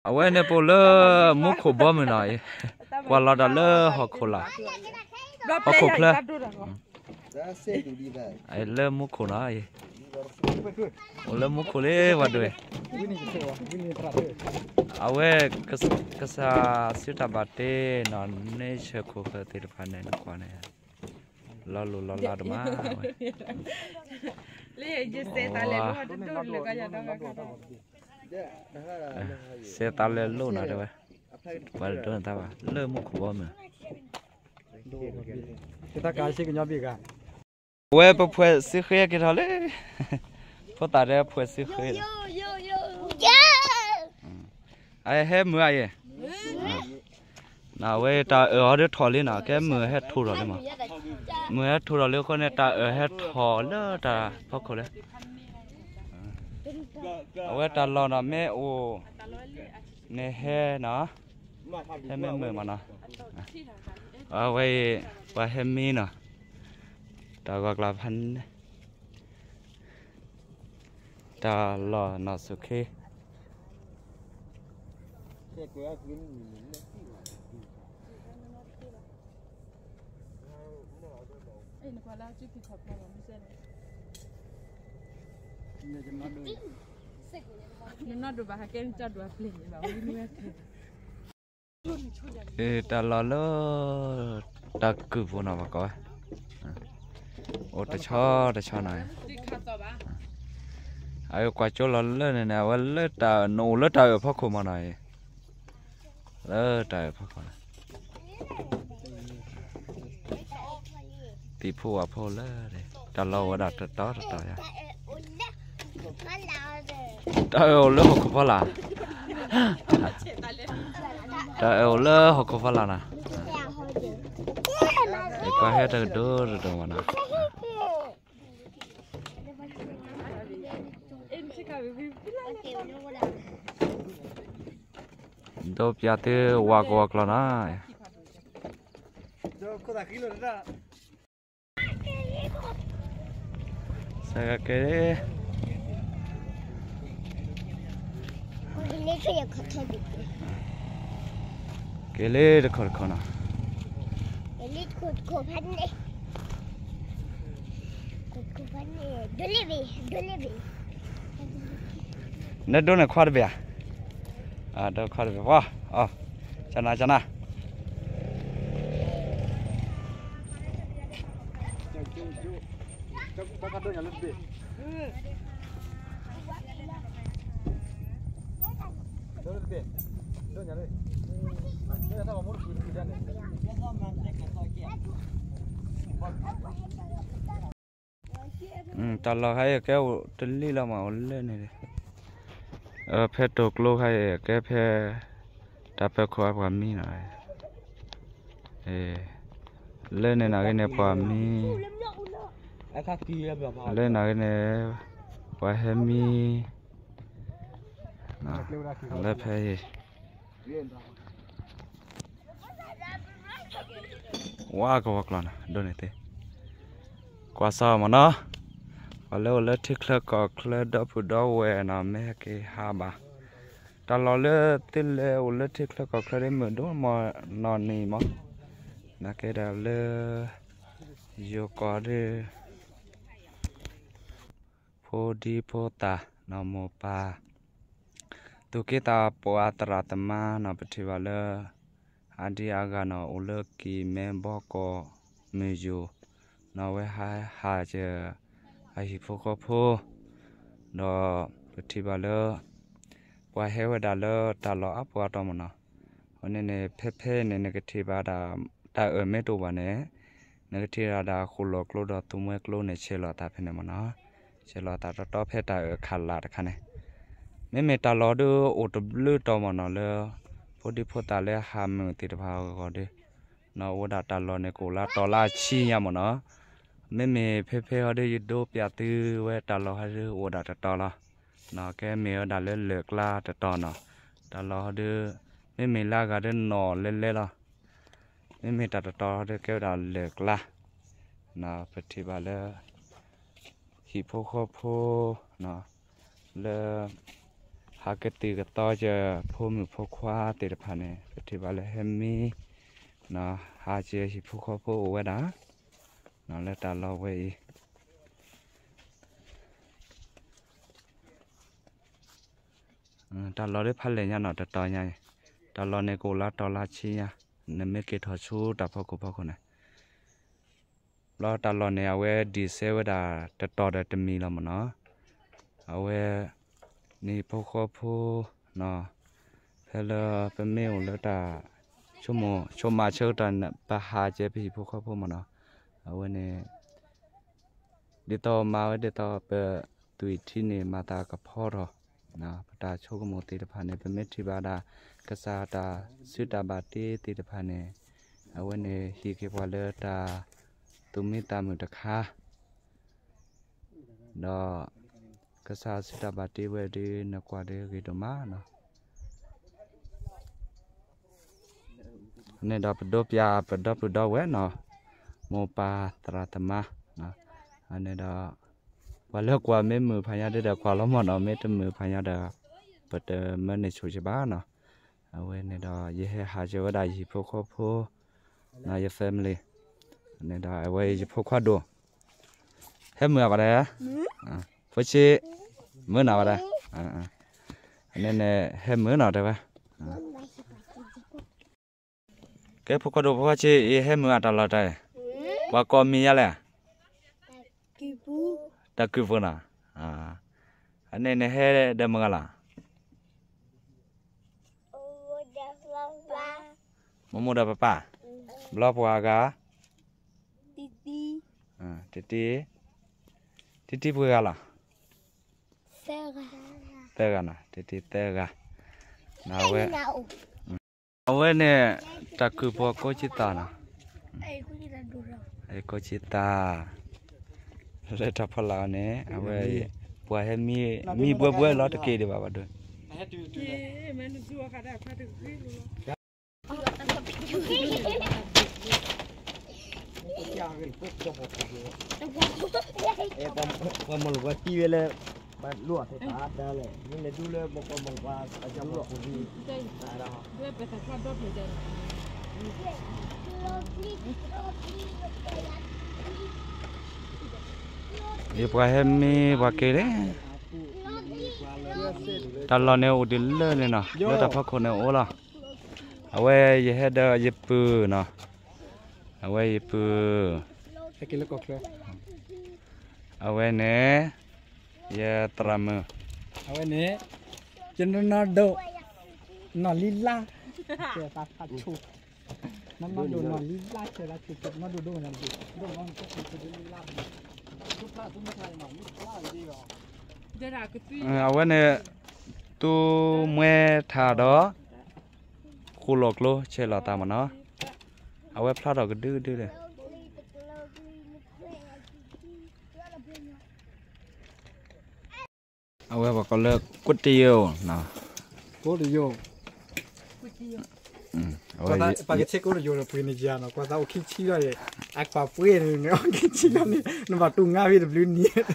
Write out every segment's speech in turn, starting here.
အဝဲန့ၣ်ပအိၣ်လၢမူခိၣ်ဘီမုၢ်နီၤ, ပှၤလီၤတၢ်လၢဟီၣ်ခိၣ်လာ်, ဟီၣ်ခိၣ်ချၢ, လၢမူခိၣ်နီၤ, အိၣ်လၢမူခိၣ်လၢပှၤဒိၣ်, အဝဲ ကစၢ်စုတၢ်ဘၣ်တ့နီၤ, န့ဆၢခိၣ်ဃၢၤသ့ၣ်တဖၣ်န့ၣ် နကွၢ်န့ၣ်, လီၤလိၢ်လီၤလးတမးဝဲ စဲးသးလဲၤလိၣ်နီၤတဲဝဲ, ပှၤတဒိးန့ၢ်တၢ်ဘၣ် လၢမူခိၣ်ဘီမုၢ်, ဝဲပဖှဲးစုဃ့က့ၤထီၣ်လၢ, ဖိသၣ်တဲဖှဲးစုဃ့, အဟဲမုာ်အယဲၢ်, နဝဲတၢ်အၢၣ်အီၤဒုးထီၣ်လံနီၤ, ကဲမုာ်ဟဲထီၣ်ထီၣ်လံမး, မုာ်ဟဲထီၣ်ထီၣ်လံအဃိန့ၣ် တၢ်အၢၣ်ဟဲထီၣ်လၢတၢ်ဖီခိၣ်လၢ အဝဲတၢ်လီၢ်နီၤ မ့ၢ်အိၣ် န့ၣ်ဟဲနီၤ, ဟဲမ့ၢ်မုာ်မးနီၤ, အဝဲအံၤ ပှၤဟဲမံနီၤ, တၢ်ဂီၤကျၢ်ဖးန့ၣ်, တၢ်လီၢ်နီၢ်ဆူၣ်ခ့ တၢ်လီၢ်လၢ တၢ်ကုၢ်ပူၤနီၤ ပှၤကိးဝဲ, အိၣ်တဆီတဆီနီၤ, အကွၢ်ကၠိလီၤလၢန့ၣ်န့ၣ် အဝဲလၢတၢ် နအိၣ်လၢတၢ်အၢၣ်ဖီခိၣ်မးနီၤ, လၢတၢ်အၢၣ်ဖီခိၣ်န့ၣ် သံၣ်ဖိဝၣ်ဖိလၢ တၢ်လီၢ်ဝဲဒၣ်တတီတတီယါ, တၢ်အၢၣ်အိၣ်လၢဟီၣ်ခိၣ်ဖီလာ်, တၢ်အၢၣ်အိၣ်လၢဟီၣ်ခိၣ်ဖီလာ်နီၤ, ပှၤဟဲတကဒိတဒိမးနီၤ. ဒိးပၠးသုဝၤကဝီၤကျီၤနီၤ, စကကဲ ကဲလၢတခီတခီနီၤ, နဒိးန့ၢ်ခွါတဘ့ၣ်ဧါ, ဒိးခွါတဘ့ၣ်ဝဲ, ကနၤကနၤ တၢ်လီၢ်ခါအံၤကဲအိၣ်တလံၣ်လီၤမး အိၣ်လၢန့ၣ်, ဖဲတိာ်ကျိခါအံၤကဲဖဲ တၢ်ပၢၤခိၣ်အပှၤမံနီၤ, လၢန့ၣ်နာ်က့န့ၣ်ပှၤမံ, လၢနာ်က့န့ၣ် ပှၤဟဲမံ လၢဖဲအံၤ ဝါကဝီၤကျီၤန့ၣ် ဒိးန့ၢ်သ့, ကွၢ်စၢ်မးနီၤ, ပှၤလၢအိၣ်လၢထံချၢကီၢ်ချၢဒီပုၢ်ဒီဝဲၢ်နီၤ မ့ၢ်ဟဲက့ၤဟးဘၣ်, တၢ်လီၢ်လၢသုလဲၤအိၣ်လၢထံချၢကီၢ်ချၢဒ်မုၢ်ဒိၣ်မးနီၢ်နံၤမး, နာ်က့ဒီးလၢ ယိၤကီၢ်ဒ် ဖိဒံဖိသၣ်နီၢ်မိၢ်ပၢ် သူၣ်က့သးပှၢ်သရၣ်သမါနီၢ် ပထံၣ်ဘၣ်လၢ အါဒံအါဂၤနီၢ် အိၣ်လၢကံၢ်မဲဘီကီၢ်မုၢ်ယိၤ နီၢ် ဝဲဟးဟးစၢၤ အဟံၣ်ဖိဃီဖိ ဒီးပထံၣ်ဘၣ်လၢ ပှၤဟဲဝဲဒၣ်လၢတၢ်လီၢ်အါပူၤအါတီၢ်မးနီၢ်, အဃိန့ၣ်န့ၣ် ဖဲဖဲန့ၣ် နကထံၣ်ဘၣ်ဒၣ် တၢ်အၢၣ်မ့ၢ်တအိၣ်ဘၣ်န့ၣ် နကထံၣ်ဘၣ်ဒၣ်ဃိၣ်လီၤကျိဒီးသူမှဲကျိန့ၣ် ဆဲးလီၤသးဖဲန့ၣ်မးနီၢ်, ဆဲးလီၤသးတီတီဖဲတၢ်အၢၣ်ခးလာ်တခါန့ၣ်, မ့မ့ၢ်တၢ်လီၢ်ဒ်အိၣ်တဘျုးတီၤမးနီၢ် လၢ ဖိဒံဖိသၣ်လၢဟးမုာ်သ့ၣ်တဖၣ်အဂီၢ်ဒီး နီၢ် အိၣ်ဝဲဒၣ်တၢ်လီၢ်န့ၣ် ကအိၣ်လၢတီၤလၢအဆံညါမးနီၢ်, မ့မ့ၢ်ဖဲဖဲဟီဒီး ယဒိးပၠးသုဝဲတၢ်လီၢ်ဟီဒီး အိၣ်ဝဲဒၣ်တတီၤလီၤ, နီၢ် ကဲမ့ၢ်ဝဲဒၣ်လၢလၢၢ်ကျါတတီၤနီၢ်, တၢ်လီၢ်ဟီဒီး မ့မ့ၢ်လၢအဂၤဒီးနီၢ်လဲၤလဲၤလီၤ, မ့မ့ၢ်တၢ်တတီၤဟီဒီးကဲဝဲဒၣ်လၢၢ်ကျါ, နီၢ် ပထံၣ်ဘၣ်လၢ ဟံၣ်ဖိဃီဖိ လၢ ဟးကတုၤကသီက့ၤဖိမုၣ်ဖိခွါသ့ၣ်တဖၣ်န့ၣ် ပထံၣ်ဘၣ်လၢဟဲမံ ဟးက့ၤဟံၣ်ဖိဃီဖိအိၣ်ဝဲဒၣ် လၢတၢ်လီၢ်ဝဲအံၤ တၢ်လီၢ်ဒ်ဖးလဲၢ်ညါနီၤ တတီၤညါအံၤ တၢ်လီၢ်န့ၣ်ကအိၣ်လၢတီၤလၢဆံညါ နမ့ၢ်က့ၤထီၣ်ဆူတၢ်ဖီခိၣ်ဖီခိၣ်န့ၣ် ဘျီတၢ်လီၢ်န့ၣ် အဝဲဒံၣ်စဲဝဲဒၣ်တတီၤဒီးတမံၤလီၤမ့ၢ်နီၤ အဝဲ နဟံၣ်ဖိဃီဖိ ဖဲလၢပမ့ၢ်အိၣ်လၢတၢ် ဆိကမိၣ်ဆိကမးဆၢကတီၢ်န့ၣ် ပဟးက့ၤပဟံၣ်ဖိဃီဖိမ့ၢ်နီၤ အဝဲန့ၣ် ဒ်သိးမၤဝဲဒ်သိးပသွံၣ်ထံန့ၣ် မၤသးကဖီထီၣ် ပတၢ်ဆိကမိၣ်သ့ၣ်တဖၣ်န့ၣ် ပမ့ၢ်ထံၣ်ဘၣ်ဒၣ် ကစၢ်တၢ်စုတၢ်ဘၣ်တ့သ့ၣ်တဖၣ်န့ၣ် အဝဲန့ၣ်ဟ့ၣ်က့ၤပှၤလၢတၢ်သူၣ်မံသးမုာ်တခါ ဒီး ကစၢ်စုတၢ်ဘၣ်တ့ဝဲဒ် နကွၢ်ဒ်ဂ့ၤဒိၣ်မးနီၤ န့ၣ်ဒီးပဒိးပျၢ်ပဒီပုၢ်ဒီဝဲၢ်နီၤ မိၢ်ပၢ်သရၣ်သမါ အန့ၣ်ဒီး ပှၤလၢကွၢ်မ့ၢ်မုာ်ဖးညါဒ်ဒီးကွၢ်လီၤမ့ၢ်နီၤ မ့ၢ်တမုာ်ဖးညါဒီး ပတမၢန့ၢ်ဆိၣ်က့ၤဘၣ်နီၤ အဝဲန့ၣ်ဒီး ယဟဲဟးက့ၤဝဲဒၣ်ယဟံၣ်ဖိဃီဖိ ယ family န့ၣ်ဒီးအဝဲယဖိခွါဒိၣ် ဟဲမုာ်အီၤကီးဒဲး ဖိဆံး မုာ်နၤကီးဒဲး အန့ၣ်န့ၣ် ဟဲမုာ်နီၤတဲဝဲ ကဲဖိခွါဒိၣ်ဖိခွါဆံး အံၤဟဲမုာ်အတၢ်လီၢ်တၢ်အံၤ ပှၤကိးမံၤယါလဲၣ် တၢ်ကုၢ်ပူၤနီၤ အန့ၣ်န့ၣ်ဟဲဒီးမုာ်ဂၤလီၤ မိၢ်မိၢ်ဒီးပၢ်ပၢ် ဘျီပှၤဂၤ တံတံ တံတံပှဲၤဂၤလီၤ သၢဂၤနီၤ တံတံသၢဂၤ အဝဲ အဝဲန့ၣ် တၢ်ကုၢ်ပူၤကိးဆံသၣ်နီၤ ကိးဆံသၣ် လၢတၢ်ဖီလာ်အီၤန့ၣ် အဝဲ ပှၤဟဲမံ မံဘှဲဘှဲလီၤတက့ၢ်ဒံးဘၣ်ဘၣ်ဒိ ပှၤမီၤလၢပှၤတံၢ်ဝဲလၢ ပှၤလိၣ်အီၤသ့ၣ်တၢ်တၢ်လဲၣ် မ့ၢ်လဲၤဒူလၢပှၤမီၤလၢပှၤအကၢ်လီၢ်ပူၤလံ ယပှၤဟဲမံပှၤက့ၤလံ တၢ်လီၢ်န့ၣ်အိၣ်ဒံးလၢန့ၣ်နီၤ လၢတၢ်ဖီခိၣ်န့ၣ်အိၣ်လီၤ အဝဲယဟဲဒီးယပုၢ်နီၤ အဝဲယပုၢ် အဝဲန့ၣ် ယသရၣ်မုၣ် အဝဲန့ၣ် ယနီၢ်နီၢ်ဒိၣ် နီၢ်လံလါ ကဲသးဖးဆိ နီၢ်နီၢ်ဒိၣ်နီၢ်လံလါ ကဲသးဆိ နီၢ်ဒိၣ်ဒိၣ်နီၢ်ဒိၣ် အဝဲန့ၣ် သူမှဲထါဒီး ဃိလီၤကျိ ဆဲးလီၤသးမ့ၢ်နီၤ အဝဲဖျါထီၣ်ကဒုကဒုလံ အဝဲပှၤကိးလၢ ကိးတယိာ် ကိးတယိာ် ပှၤကဆ့ကိးတယိာ်ဒီးပှ့ၤန့ၢ်ယၤနီၤ ကွၢ်သးအိၣ်ခံဆံလီၤ အကွၢ်ပှ့ၤန့ၣ် အိၣ်ခံဆံလီၤန့ၣ် နဘၣ်တူၢ်ငါဖဲတဘျုးနံၣ်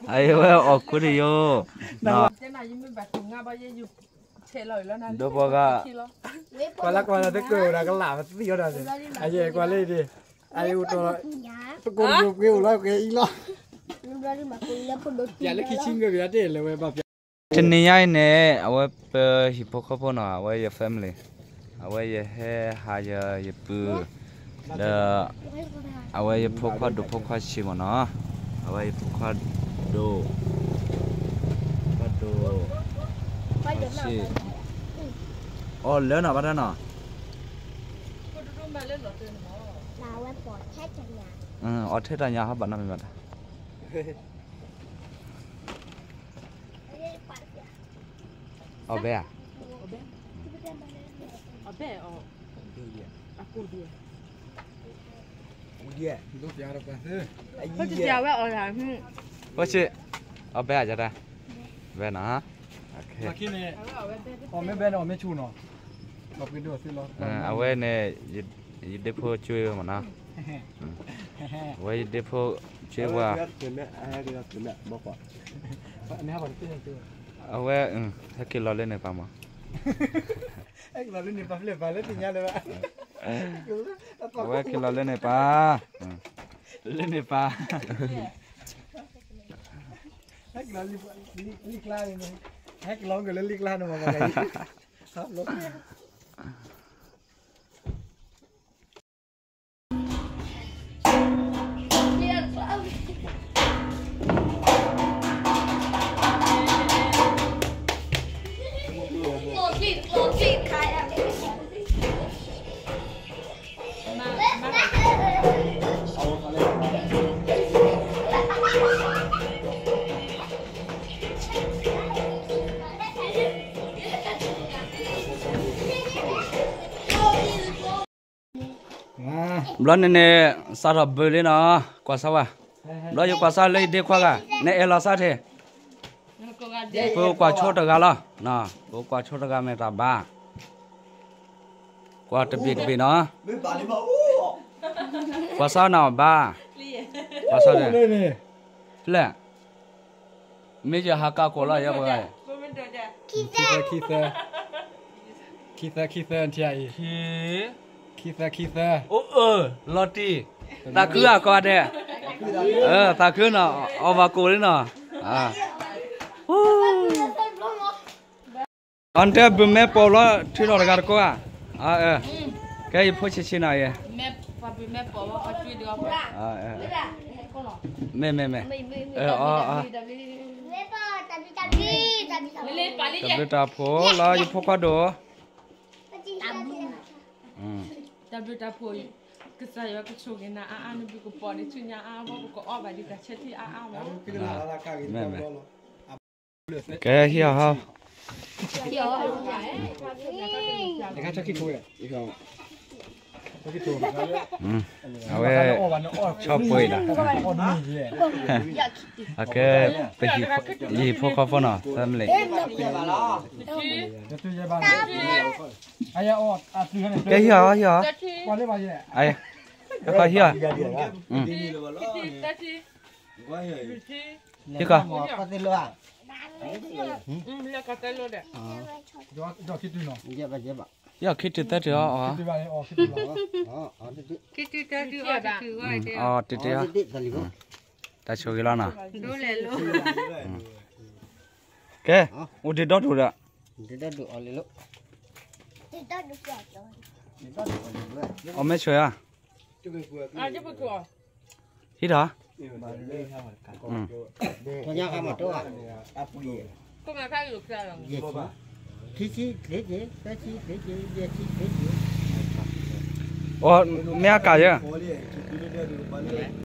အဝဲအီၣ်ကိးတယိာ် ဒီးပှၤဂၤ ကွၢ်လၢကွၢ်လၢသကိးဒီးကလၢ်ပသံအီၤဒီး အယဲၢ်ကွၢ်လၢဒ် အယဲၢ်အိၣ်တီၢ် သကိးယိာ်ပှ့ၤအိၣ်လီၤကဲအံၤလီၤ ပျဲလၢခံဆံမ့ၢ်ကယၤတ့ၢ်လဲၤဝဲဘၣ်ပျဲ တနံၤညါအံၤန့ၣ် အဝဲပဟံၣ်ဖိဃီဖိနီၤ အဝဲယ family အဝဲယဟဲဟးယ ယပုၢ် ဒီး အဝဲယဖိခွါဒိၣ်ဖိခွါဆံးမ့ၢ်နီၤ အဝဲယဖိခွါဒိၣ် ခွါဒိၣ် ဆံး အီၣ်လၢနီၤဘၣ်တၢ်နီၤ အီၣ်ထဲတၢ်ညါဟီဘၣ်နီတမံၤဘၣ်တၢ် အီၣ်ဘဲဧါ အီၣ်ဘဲဧါ ယတၢ် ဘဲနီၤ အဝဲန့ၣ် ယဒ့ဖိကၠွ့ဝဲမ့ၢ်နီၤ ဝဲယဒ့ဖိက့ဝါ, အဝဲ ဟဲက့ၤလီၤလၢန့ၣ်ပၢ်မး, အဝဲက့ၤလီၤလၢန့ၣ်ပၢ်, လၢန့ၣ်ပၢ်, လံာ်ကျါန့ၣ်, ဟဲက့ၤလီၤက့ၤလၢလံာ်ကျါန့ၣ်မး, ဘျီန့ၣ်န့ၣ် စးထီၣ်ဘုးလံနီၤ, ကွၢ်စၢ်ဝဲ, ဘျီယကွၢ်စၢ်လၢယဒ့ခွါဂၤ, နအဲၣ်လီၤစၢ်ထံး, ပကွၢ်ဆိတဂၤလီၤ, ပကွၢ်ဆိတဂၤမ့ၢ်တၢ်ဘါ, ကွၢ်တဘ့ၣ်တဘ့ၣ်နီၤ, ကွၢ်စၢ်နီၤဘါ, ကွၢ်စၢ်, ဖျဲၣ် မ့ၢ်ယဟးကးကိးလီၤယဲပှၤ, ခံသၢ, ခံသၢ, ခံသၢ, ခံသၢ, ခံသၢ, ခံသၢ, ခံသၢ, အိၣ်အၢ, လီၤတံၢ်, သးခုဧါကိးဂၤဒဲး, သးခုနီၤ, အီၣ်ဘၣ်ကိးလံနီၤ, အီၣ်တဲဘုးမဲပိာ်လီၤ ထုးထီၣ်တဂၤတကိးဧါ, ကဲယဖိဆံးဆံးနီၤယဲ မ့ၢ်မ့ၢ်မ့ၢ်, တၢ်ဘျုးတၢ်ဖှိၣ်လီၤ ယဖိခွါဒိၣ်, တၢ်ဘျုးတၢ်ဖှိၣ်, ကစၢ်ယွၤကဆိၣ်ဂ့ၤနၤအါအါ နဘုကပီၤဒံးဆူညါအါအါ ပကအီၣ်ဘၣ်ဒံးတၢ်ဆၢထံၣ်အါအါမး, မ့ၢ်မ့ၢ်, ကဲဟံၣ်အီၤဟီ အဝဲ ဆီပှ့ၤလီၤ, အကဲ ယဟံၣ်ဖိဃီဖိနီၤ family, ကဲဟံၣ်အီၤဟံၣ်အီၤ, ဟံၣ်အီၤ, ဟံၣ်ကီး, ယခံတုၤသၢတုၤအီၤ, အီၤတတုၤ, တၢ်ဆိၣ်ဂ့ၤလီၤနီၤ, ကဲ, အိၣ်ဒ့ဒီဒိၣ်ဒီး, အီၣ်မဲဆိၣ်ဧါ, ဟံၣ်ဒီး, အီၣ်မ့ၢ်အကးယဲ